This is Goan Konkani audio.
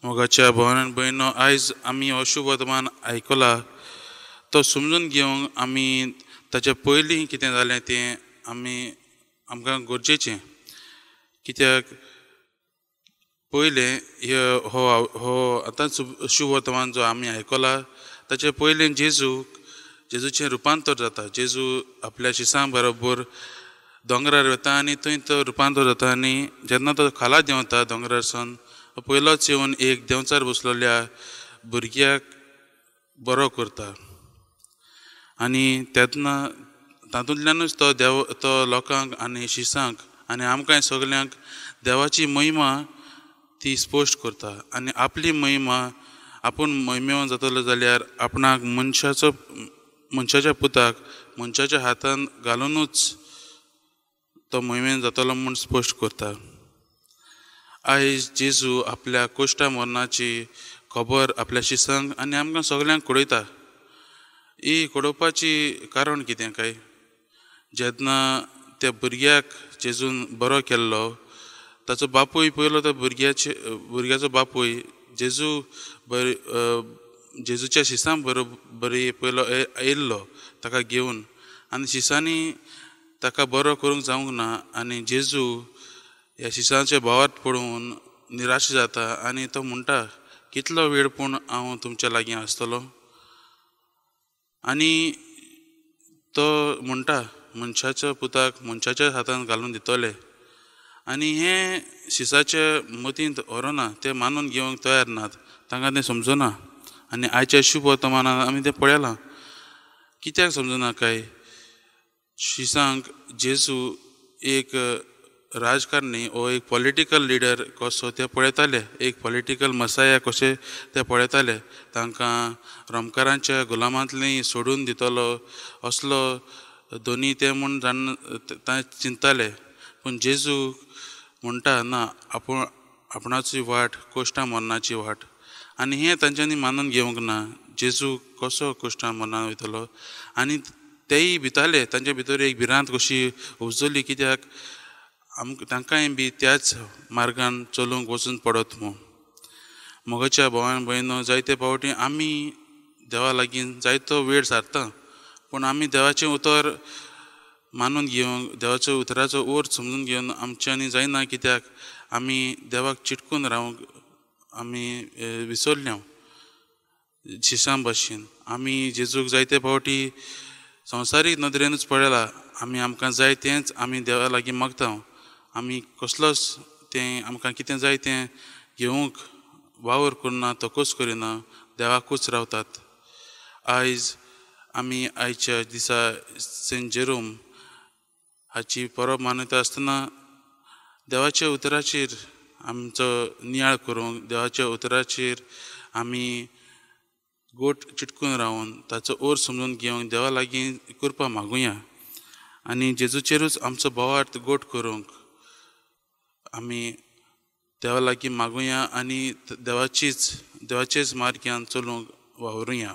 मोगाच्या भोवान भयणो, आयज आमी हो शुभ वर्तमान आयकला तो समजून घेवंक आमी ताच्या पयलीं कितें जालें तें आमी आमकां गरजेचें. कित्याक पयलें हो हो आतां शुभ वर्तमान जो आमी आयकला ताचे पयलें जेजूचें रुपांतर जाता. जेजू आपल्या शिसां बरोबर दोंगरार वता आनी थंय तो रुपांतर जाता आनी जेन्ना तो खाला देंवता दोंगरार सावन पयलोच येवन एक देंवचार बसलेल्या भुरग्याक बरो करता आनी तेन्ना तातूंतल्यानूच तो देव तो लोकांक आनी शिसांक आनी आमकां सगल्यांक देवाची महिमा ती स्पश्ट करता आनी आपली महिमा आपूण महिमेवन जातलो जाल्यार आपणाक मनशाच्या पुताक मनशाच्या हातान घालुनूच तो महिमेन जातलो म्हूण स्पश्ट करता. आयज जेजू आपल्या कोश्टा मरणाची खबर आपल्या शिसांक आनी आमकां सगल्यांक कळयता. ही कळोवपाची कारण कितें काय, जेन्ना त्या भुरग्याक जेजून बरो केल्लो ताचो बापूय पयलो तो भुरग्याचो बापूय जेजू बरे जेजूच्या शिसां बरोबर पयलो आयिल्लो ताका घेवन आनी शिसांनी ताका बरो करूंक जावंक ना आनी जेजू ह्या शिसांचे भावार्थ पळोवन निराश जाता आनी तो म्हणटा, कितलो वेळ पूण हांव तुमच्या लागीं आसतलो. आनी तो म्हणटा मनशाच्या पुताक मनशाच्या हातान घालून दितले आनी हें शिसाच्या मतींत व्हरना, तें मानून घेवंक तयार नात, तांकां तें समजना. आनी आयच्या शुभ वर्तमानान आमी तें पळयलां. कित्याक समजना काय, शिसांक जेजू एक राजकारणी वो एक पॉलिटिकल लिडर कसो ते पळयताले, एक पॉलिटिकल मसाया कशे ते पळयताले. तांकां रोमकारांच्या गुलामांतली सोडून दितलो असलो दोनी ते म्हूण जाण चिंतताले. पूण जेजू म्हणटा ना, आपूण आपणाची वाट कोश्टा मरणाची वाट आनी हें तांच्यांनी मानून घेवंक ना. जेजू कसो कोश्टा मरणान वयतलो आनी तेय भिताले, तांच्या भितर एक भिरांत कशी उपजली, कित्याक आमकां तांकांय बी त्याच मार्गान चलूंक वचून पडत म्हूण. मोगाच्या भावान भयणो, जायते फावटी आमी देवा लागीं जायतो वेळ सारता पूण आमी देवाचें उतर मानून घेवंक, देवाच्या उतराचो अर्थ समजून घेवन आमच्यांनी जायना, कित्याक आमी देवाक चिटकून रावंक आमी विसरल्या शिसां भशेन. आमी जेजूक जायते फावटी संवसारीक नदरेनूच पळयला, आमी आमकां जाय तेंच आमी देवा लागीं मागता, आमी कसलोच तें आमकां कितें जाय तें घेवंक वावर करना, तकूच करिना, देवाकूच रावतात. आयज आमी आयच्या दिसा सेंट जेरोम हाची परब मानयता आसतना देवाच्या उतराचेर आमचो नियाळ करूंक, देवाच्या उतराचेर आमी गोट चिटकून रावन ताचो अर्थ समजून घेवंक देवा लागीं कृपा मागुया आनी जेजूचेरूच आमचो भावार्थ गोट करूंक आमी देवा लागीं मागुया आनी देवाचेच मार्गान चलूंक वावरुया.